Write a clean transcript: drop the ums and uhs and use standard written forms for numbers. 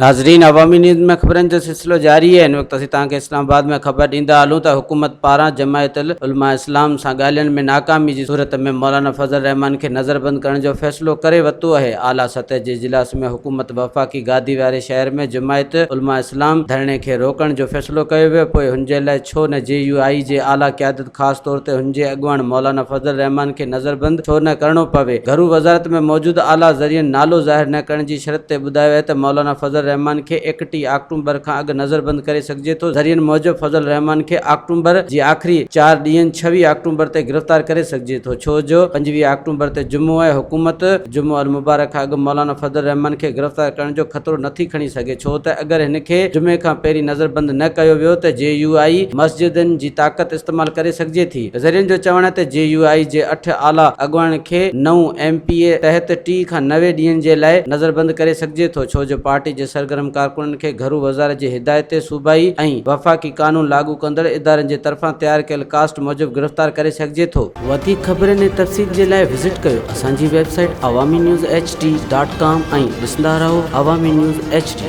ناظرين عوامي نيوز ۾ خبرن جو سلسلو جاري آهي هن وقت اسين توهان کي اسلام آباد ۾ خبر ڏيندا هلون ته حڪومت پاران جماعت العلماء اسلام سان ڳالهين ۾ ناڪامي جي صورت ۾ مولانا فضل الرحمان کي نظربند ڪرڻ جو فيصلو ڪري ورتو آهي اعليٰ سطح جي اجلاس ۾ حڪومت وفاقي گادي واري شهر ۾ جماعت علماء اسلام ڌرڻي کي روڪڻ جو فيصلو ڪيو ويو پوء هن جي لاء ڇو نه جي يو آء جي اعليٰ قيادت خاص طور تي هن جي اڳواڻ مولانا فضل الرحمان کي نظربند ڇو نه ڪرڻو پوي. گهرو وزارت ۾ موجود اعليٰ ذريعن نالو ظاهر نه ڪرڻ جي شرط تي ٻڌايو آهي ته مولانا فضل الرحمان کي 31 آڪٽومبر کان اڳ نظربند ڪري سگهجي ٿو. ذريعن موجب فضل الرحمان کي آڪٽومبر جي آخري چار ڏينهن 26 آڪٽومبر تي گرفتار ڪري سگهجي ٿو ڇو جو 25 آڪٽومبر تي جمعو آهي حڪومت جمعه المبارڪ کان اڳ مولانا فضل الرحمان کي گرفتار ڪرڻ جو خطرو نٿي کڻي سگهي ڇو ته اگر هن کي جمعي کان پهرين نظربند نه ڪيو ويو ته جي يو آء مسجدن جي طاقت استعمال ڪري سگهجي ٿي. ذريعن جو چوڻ آهي ته جي يو آء جي اٺ اعليٰ اڳواڻن کي نئون ايم پي اي تحت 30 کان 90 ڏينهن جي لاء نظربند ڪري سگهجي ٿو ڇو جو پارٽي جي سرگرم ڪارڪنن کي گهرو وزارت جي هدايت تي صوبائي ۽ وفاقي قانون لاڳو ڪندڙ ادارن جي طرفان تيار ڪيل ڪاسٽ موجب گرفتار ڪري سگهجي ٿو. وڌيڪ خبرن ۽ تفصيل جي لاء وزٽ ڪيو اسان جي website Awami news H D dot com ۽ ڏسندا رهو عوامي نيوز ايڇ ڊي.